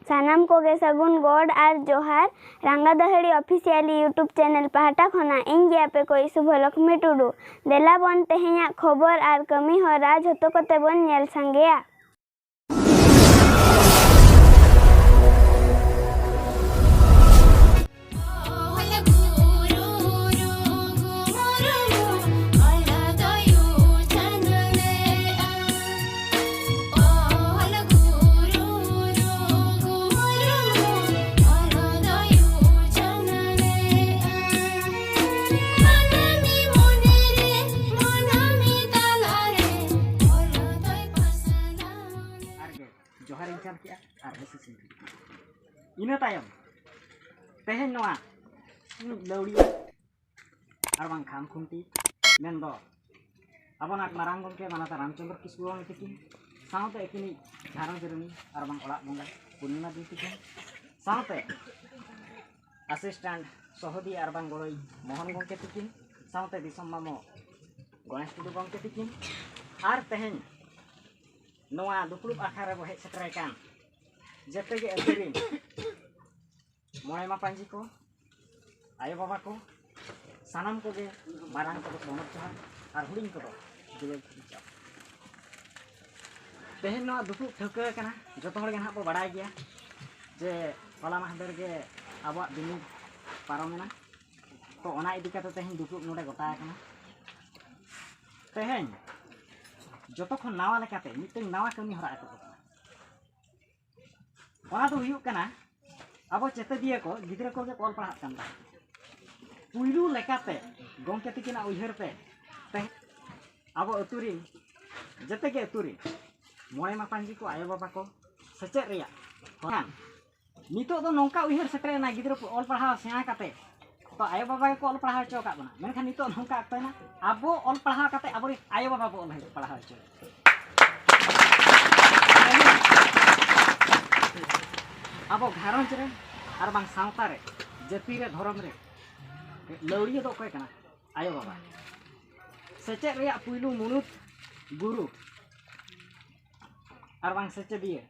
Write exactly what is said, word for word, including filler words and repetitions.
ᱥᱟᱱᱟᱢ ᱠᱚᱜᱮ ᱥᱟᱹᱜᱩᱱ ᱜᱚᱰ ᱟᱨ ᱡᱚᱦᱟᱨ᱾ ᱨᱟᱸᱜᱟ ᱫᱟᱹᱦᱟᱹᱲᱤ ᱚᱯᱷᱤᱥᱤᱭᱟᱞᱤ YouTube ᱪᱮᱱᱮᱞ ᱯᱟᱦᱴᱟ ᱠᱷᱚᱱᱟᱜ ᱤᱧ ᱜᱮ ᱟᱯᱮ ᱠᱚ ᱥᱩᱵᱷᱚᱞᱚᱠᱷᱢᱤ ᱴᱩᱰᱩ᱾ ᱫᱮᱞᱟ ᱵᱚᱱ ᱛᱮᱦᱮᱧᱟᱜ ᱠᱷᱚᱵᱚᱨ ᱟᱨ ᱠᱟᱹᱢᱤ ᱦᱚᱨᱟ ᱡᱷᱚᱛᱚ ᱠᱚᱛᱮ ᱵᱚᱱ ᱧᱮᱞ ᱥᱟᱸᱜᱮᱭᱟ᱾ ᱡᱚᱦᱟᱨᱤᱧ ᱪᱟᱞ ᱠᱮᱜᱼᱟ ᱟᱨ ᱦᱮᱸᱥᱮ ᱥᱤᱧ ᱠᱮᱜᱼᱟ᱾ ᱤᱱᱟᱹ ᱛᱟᱭᱚᱢ ᱛᱮᱦᱮᱧ ᱱᱚᱣᱟ ᱞᱟᱹᱣᱲᱤᱭᱟᱹ ᱟᱨ ᱵᱟᱝ ᱠᱷᱟᱢ ᱠᱷᱩᱱᱴᱤ ᱢᱮᱱᱫᱚ ᱟᱵᱚᱱᱟᱜ ᱢᱟᱨᱟᱝ ᱜᱚᱢᱠᱮ ᱢᱟᱱᱚᱛ ᱨᱟᱢᱪᱚᱸᱫᱽᱨᱚ ᱠᱤᱥᱠᱩ ᱜᱚᱢᱠᱮ ᱛᱤᱠᱤᱱ ᱥᱟᱶᱛᱮ ᱟᱹᱠᱤᱱᱤᱡ ᱜᱷᱟᱨᱚᱸᱡᱽ ᱨᱤᱱᱤᱡ ᱟᱨ ᱵᱟᱝ ᱚᱲᱟᱜ ᱵᱚᱸᱜᱟ ᱯᱩᱨᱱᱤᱢᱟ ᱫᱤ ᱛᱤᱠᱤᱱ ᱥᱟᱶᱛᱮ ᱟᱥᱤᱥᱴᱮᱱᱴ ᱥᱚᱦᱚᱫᱤ ᱟᱨ ᱵᱟᱝ ᱜᱚᱲᱚᱭᱤᱡ ᱢᱳᱦᱚᱱ ᱜᱚᱢᱠᱮ ᱛᱤᱠᱤᱱ ᱥᱟᱶᱛᱮ ᱫᱤᱥᱚᱢ ᱢᱟᱢᱚ ᱜᱚᱬᱮᱥ ᱴᱩᱰᱩ ᱜᱚᱢᱠᱮ ᱛᱤᱠᱤᱱ ᱟᱨ ᱛᱮᱦᱮᱧ ᱱᱚᱣᱟ ᱫᱩᱯᱲᱩᱵ ᱟᱠᱷᱲᱟ ᱨᱮᱵᱚ ᱦᱮᱡ ᱥᱮᱴᱮᱨ ᱟᱠᱟᱱ ᱡᱮᱛᱮ ᱜᱮ ᱟᱹᱛᱩ ᱨᱤᱱ ᱢᱚᱬᱮ ᱢᱟᱯᱟᱧᱡᱤ ᱠᱚ, ᱟᱭᱳ ᱵᱟᱵᱟ ᱠᱚ, ᱥᱟᱱᱟᱢ ᱠᱚᱜᱮ ᱢᱟᱨᱟᱝ ᱠᱚᱫᱚ ᱜᱚᱱᱚᱛ ᱡᱚᱦᱟᱨ ᱟᱨ ᱦᱩᱰᱤᱧ ᱠᱚᱫᱚ ᱫᱩᱞᱟᱹᱲ ᱡᱚᱦᱟᱨ᱾ ᱛᱮᱦᱮᱧ ᱱᱚᱣᱟ ᱫᱩᱯᱲᱩᱵ ᱴᱷᱟᱹᱣᱠᱟᱹ ᱟᱠᱟᱱᱟ, ᱡᱚᱛᱚ ᱦᱚᱲ ᱜᱮ ᱱᱟᱦᱟᱜ ᱵᱚ ᱵᱟᱲᱟᱭ ᱜᱮᱭᱟ ᱡᱮ ᱦᱚᱞᱟ ᱢᱟᱦᱫᱮᱨ ᱜᱮ ᱟᱵᱚᱣᱟᱜ ᱵᱤᱱᱤᱰ ᱯᱟᱨᱚᱢᱮᱱᱟ᱾ ᱛᱚ ᱚᱱᱟ ᱤᱫᱤ ᱠᱟᱛᱮ ᱛᱮᱦᱮᱧ ᱫᱩᱯᱲᱩᱵ ᱱᱚᱰᱮ ᱜᱚᱴᱟ ᱟᱠᱟᱱᱟ᱾ ᱛᱮᱦᱮᱧ ᱡᱚᱛᱚ ᱠᱷᱚᱱ ᱱᱟᱣᱟ ᱞᱮᱠᱟᱛᱮ ᱢᱤᱫᱴᱟᱝ ᱱᱟᱣᱟ ᱠᱟᱹᱢᱤ ᱦᱚᱨᱟ ᱮᱛᱚᱦᱚᱵ ᱟᱠᱟᱱᱟ᱾ ᱚᱱᱟ ᱫᱚ ᱦᱩᱭᱩᱜ ᱠᱟᱱᱟ ᱟᱵᱚ ᱪᱮᱛᱮᱫᱤᱭᱟᱹ ᱠᱚ, ᱜᱤᱫᱽᱨᱟᱹ ᱠᱚᱜᱮ ᱠᱚ ᱚᱞ ᱯᱟᱲᱦᱟᱜ ᱠᱟᱱ ᱛᱟᱦᱮᱸᱫ᱾ ᱯᱩᱭᱞᱩ ᱞᱮᱠᱟᱛᱮ ᱜᱚᱢᱠᱮ ᱛᱤᱠᱤᱱᱟᱜ ᱩᱭᱦᱟᱹᱨ ᱛᱮ ᱛᱮᱦᱮᱧ ᱟᱵᱚ ᱟᱹᱛᱩ ᱨᱤᱱ ᱡᱮᱛᱮ ᱜᱮ ᱟᱹᱛᱩ ᱨᱤᱱ ᱢᱚᱬᱮ ᱢᱟᱯᱟᱧᱡᱤ ᱠᱚ, ᱟᱭᱳ ᱵᱟᱵᱟ ᱠᱚ ᱥᱮᱪᱮᱫ ᱨᱮᱭᱟᱜ ᱠᱷᱚᱱ ᱱᱤᱛᱚᱜ ᱫᱚ ᱱᱚᱝᱠᱟ ᱩᱭᱦᱟᱹᱨ ᱥᱮᱴᱮᱨᱮᱱᱟ, ᱜᱤᱫᱽᱨᱟᱹ ᱠᱚ ᱚᱞ ᱯᱟᱲᱦᱟᱣ ᱥᱮᱬᱟ ᱠᱟᱛᱮ ᱛᱚ ᱟᱭᱳ ᱵᱟᱵᱟ ᱜᱮᱠᱚ ᱚᱞ ᱯᱟᱲᱦᱟᱣ ᱦᱚᱪᱚ ᱟᱠᱟᱫ ᱵᱚᱱᱟ, ᱢᱮᱱᱠᱷᱟᱱ ᱱᱤᱛᱚᱜ ᱱᱚᱝᱠᱟ ᱚᱠᱛᱚᱭᱮᱱᱟ ᱟᱵᱚ ᱚᱞ ᱯᱟᱲᱦᱟᱣ ᱠᱟᱛᱮ ᱟᱵᱚᱨᱮᱱ ᱟᱭᱳ ᱵᱟᱵᱟ ᱵᱚ ᱚᱞ ᱯᱟᱲᱦᱟᱣ ᱦᱚᱪᱚ ᱟᱵᱚ ᱜᱷᱟᱨᱚᱸᱡᱽ ᱨᱮ ᱟᱨ ᱵᱟᱝ ᱥᱟᱶᱛᱟ ᱨᱮ, ᱡᱟᱹᱛᱤ ᱨᱮ, ᱫᱷᱚᱨᱚᱢ ᱨᱮ ᱞᱟᱹᱣᱲᱤᱭᱟᱹ ᱫᱚ ᱚᱠᱚᱭ ᱠᱟᱱᱟ? ᱟᱭᱳ ᱵᱟᱵᱟ᱾ ᱥᱮᱪᱮᱫ ᱨᱮᱭᱟᱜ ᱯᱩᱭᱞᱩ ᱢᱩᱬᱩᱫ ᱜᱩᱨᱩ ᱟᱨ ᱵᱟᱝ ᱥᱮᱪᱮᱫᱤᱭᱟᱹ